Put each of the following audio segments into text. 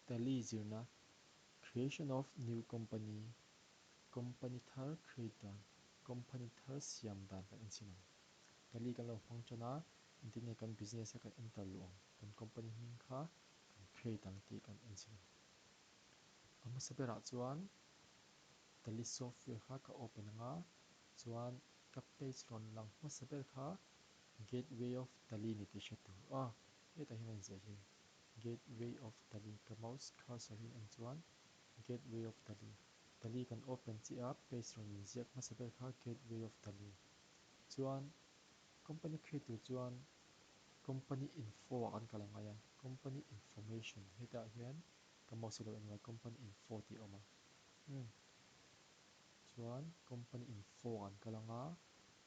Tally zirna, Creation of new company, Company thar create dan, Company thar siam dan kan enchhin ang. Tally kan lo hmang tan a, engtin nge kan business kha kan enter luh ang, kan company hming kha kan create ang tih kan enchhin ang. A hmasa berah chuan Tally software kha ka open ang a, chuan ka page rawn lang hmasa ber kha Gateway of Tally ni tih hre tur a, hetah hian a inziah hi Gateway of Tally ka mouse cursor hi en chuan Gateway of Tally Tally kan open chiah a page rawn inziak hmasa ber kha Gateway of Tally chuan company create tur chuan company info ah kan kal a ngai a, company information hetah hian ka mouse hi lo en ngai company info tih a awm a umm chuan company info ah kan kal ang a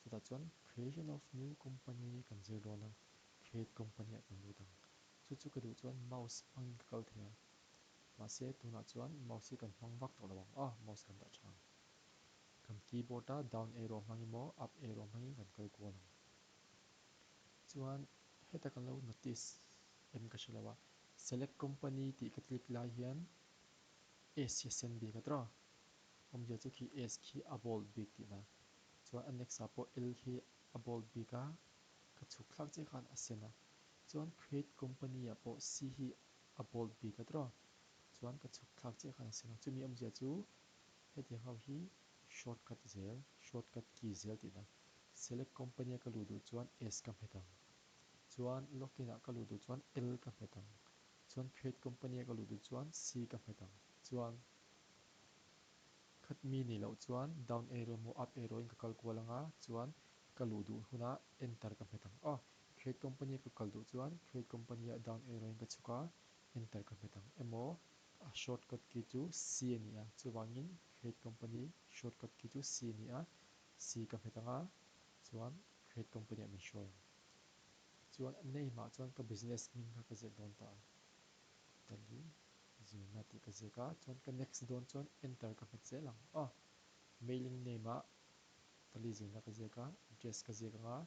chutah chuan creation of new company kan zir dawn a create company ah kan lut ang chu chu ka duh chuan mouse hmangin ka kal thei a mahse tunah chuan mouse hi kan hmang vak tawh lo ang a mouse kan dah tha ang kan keyboard a down arrow hmang emaw up arrow hmangin kan kal kual ang chuan heta kan lo notice em ka hre lo a select company tih ka click lai hian S hi a sen bik a tawh awmzia chu khi S khi a bold bik tihna chuan a next ah pawh L khi a bold bik a ka chhuk thlak chiah khan a sen a chuan create company ah pawh C hi a bold bik a tawh chuan ka chhuk thlak chiah khan a sen a chumi awmzia chu hetiang ho hi shortcut zel shortcut key zel tihna select company a ka luh duh chuan S ka hmet ang chuan login ah ka luh duh chuan L ka hmet ang chuan create company a ka luh duh chuan C ka hmet ang chuan khat mi nih loh chuan down arrow emaw up arrow in ka kal kual anga chuan ka luh duh hunah enter ka hmet ang aw create company a ka kal duh chuan create company ah down arrow in ka chhuk a enter ka hmet ang emaw a shortcut key chu C a ni a chuvangin create company shortcut key chu C a ni a C ka hmet ang a chuan create company ah min hruai ang chuan a name ah chuan ka business hming kha ka ziak dawn ta a Tally zirna tih ka ziak a chuan ka next dawn chuan enter ka hmet zel ang aw mailing name ah Tally zirna ka ziak a address ka ziak ang a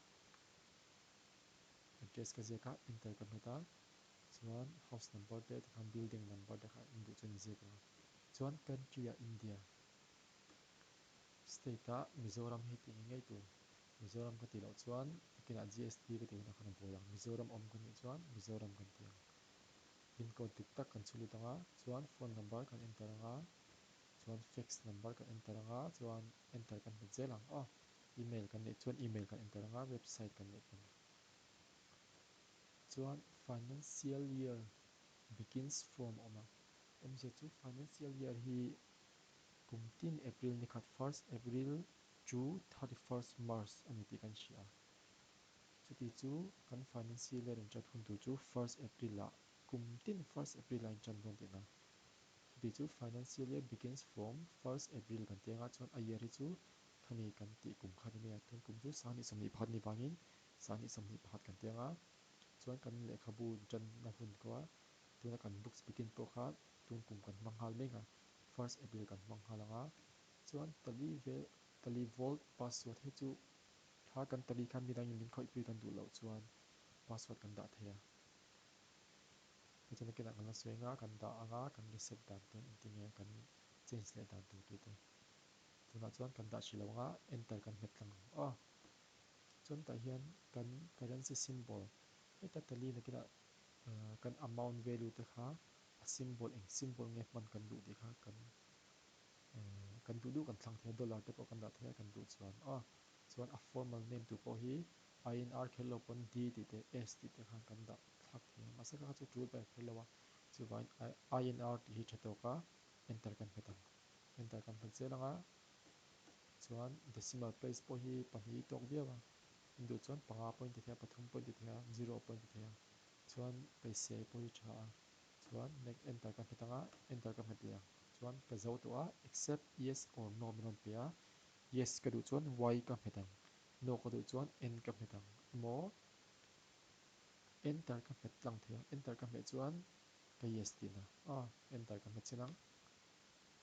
address ka ziak a enter ka hmet a chuan house number te tikhan building number te kha in duh chuan in ziak ang a chuan country ah India state ah Mizoram hi tih ngei ngei tur Mizoram ka tih loh chuan nakinah GST ka tih hunah khan a buai ang Mizoram awm ka nih chuan Mizoram kan ti ang pin code dik tak kan chhu lut ang a chuan phone number kan enter ang a chuan fax number kan enter ang a chuan enter kan hmet zel ang aw email kan neih chuan email kan enter ang a website kan neih pawn chuan financial year begins from a awm a awmzia chu financial year hi kum tin April ni khat first April to 31st March a ni tih kan hria. Chuti chu kan financial year inṭan hun tur chu first April ah kum tin first April ah inṭan dawn tihna. Chuti chu financial year begins from first April kan tih anga chuan a year hi chu khami kan tih kum kha ni mai a, tun kum chu 2021 ni vangin 2021 kan tih anga chuan kan lehkhabu inṭanna hun kha tuna kan books begin pawh kha tun kum kan hmang nghal mek a, first April kan hmang nghal anga chuan tali vel tali vault password hi chu kha kan tali khan midangin min khawihpui kan duh loh chuan password kan dah thei a hei chuan nakinah kan la sawi anga kan dah anga kan reset dan te engtin nge kan change leh dan tur tih te tunah chuan kan dah hrih lo anga enter kan hmet tlang ang aw chuan tah hian kan currency symbol heta tali nakinah kan amount value te kha a symbol eng symbol nge hman kan duh tih kha kan kan duh duh kan thlang thei a dollar te pawh kan dah thei a kan duh chuan aw chuan a formal name tur pawh hi INR kher lo pawn D tih te S tih te khan kan dah thlak thei a mahse kha kha chu tul ber kher lo a chuvangin INR tih hi tha tawk a enter kan hmet ang enter kan hmet zel ang a chuan decimal place pawh hi pahnih tawk viau a in duh chuan panga pawh in ti thei a pathum pawh in ti thei a zero pawh in ti thei a chuan paise pawh hi tha a chuan next enter ka hmet ang a enter ka hmet leh ang chuan ka zo tawh a accept yes or no min rawn pe a yes ka duh chuan y ka hmet ang no ka duh chuan n ka hmet ang emaw enter ka hmet tlang thei ang enter ka hmeh chuan ka yes tihna a enter ka hmet chin ang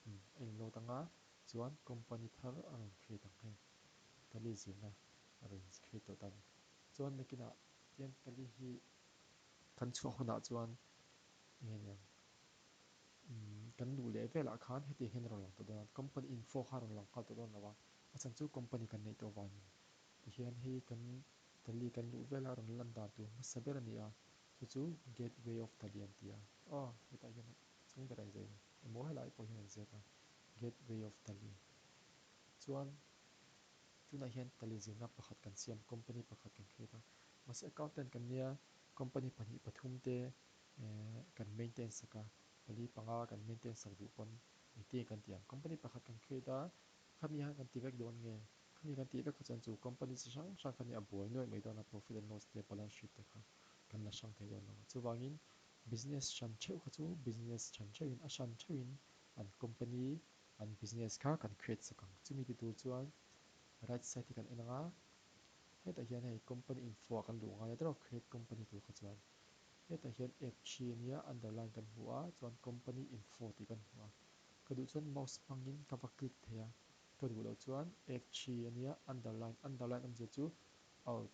umm a inload ang a chuan company thar a rawn create ang hei tali zirna a rawn create tawh ta a ni chuan nakinah tiang tali hi kan chhuah hunah chuan eng nge niang. Kan luh leh velah khan hetiang hian a rawn lang tawh dawn a, company info kha a rawn lang nghal tawh dawn lo a, a chhan chu company kan neih tawh avangin. Tihian hei kan Tally kan luh vela rawn lan dan tur hmasa ber a ni a, chu chu Gateway of Tally an ti a. Aw, hetah hian a chung berah inziak a ni. Emaw helai pawh hian an ziak a, Gateway of Tally. Chuan tunah hian Tally zirna pakhat kan siam, company pakhat kan create a. Mahse accountant kan nia, company pahnih pathum te kan maintain sak a, pali panga kan maintain sak duh pawn engtin kan ti ang. Company pakhat kan create a, khami han kan ti vek dawn nge? Khami kan tih vek kha chuan chu company chi hrang hrang kha nia a buai nuaih mai dawn a, profit and loss te, balance sheet te kha kan la hrang thei dawn lo a. Chuvangin business hran theuh kha chu business hran theuhin a hran theuhin an company, an business kha kan create sak ang. Chumi ti tur chuan right side hi kan en ang a, hetah hian hei company info ah kan luh ngai a tiraw create company tur kha chuan hetah hian F3 ania underline kan hmu a, chuan company info tih kan hmu a. Ka duh chuan mouse hmangin ka va click thei a. Ka duh loh chuan F3 a nia, underline, underline awmzia chu alt,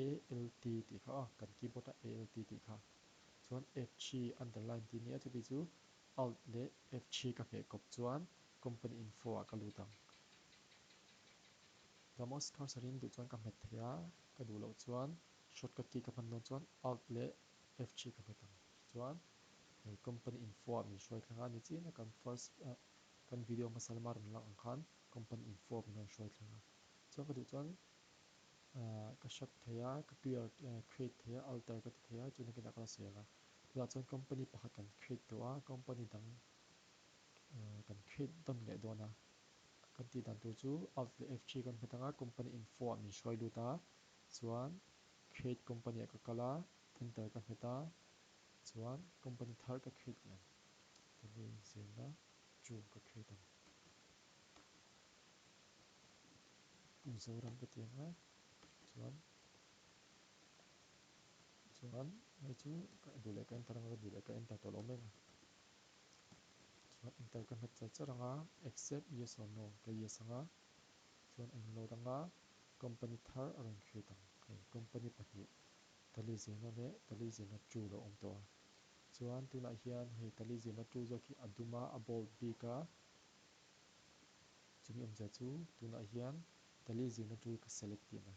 A-L-T tih kha aw, kan keyboard a A-L-T tih kha. Chuan F3 underline tih nia, chuti chu alt leh F3 ka hmeh kawp chuan company info ah ka lut ang. Ka mouse cursor in duh chuan ka hmet thei a, ka duh loh chuan shortcut key ka hman dawn chuan alt leh F3 ka hmet ang. Chuan hei company info ah min hruai thleng a, nichin a kan first Kan video hmasa lama rawn lang ang khan company info min rawn hruai thleng a. Chuan ka duh chuan ka shut thei a, ka clear create thei a, alter ka ti thei a, chu nakinah ka la sawi ang a. Tunah chuan company pakhat kan create tawh a, company dang kan create dawn leh dawn a. Kan tih dan tur chu alt leh F3 kan hmet ang a, company info ah min hruai lut a, chuan create company ah ka kal a, enter ka hmet a, chuan company thar ka create leh ang. Tele zirna chu ka create ang. Pu Zoram ka ti ang a, chuan chuan hei chu ka duh leh ka enter ang a, ka duh leh ka enter tawh lo mai ang a. Chuan enter ka hmet char char ang a, accept yes or no ka yes ang a, chuan a inload ang a, company thar a rawn create ang. Hei company pahnih Tali zirna leh Tali zirna chu lo awm tawh a. Chuan tunah hian hei tali zirna tu zawk hi a dum a, a bold bik a, chumi awmzia chu tunah hian tali zirna tu hi ka select tihna.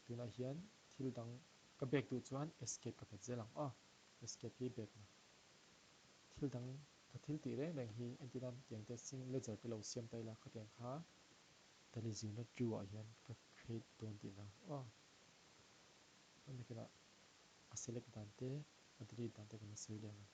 Tunah hian thil dang ka back duh chuan escape ka hmet zel ang aw, escape hi back na. Thil dang ka thil tih reng reng hi entir nan tiang te sing ledger te lo siam ta ila khatiang kha tali zirna tu ah hian ka create dawn tihna aw. Chuan nakinah a select dan te a delete dan te kan la sawi leh ang a.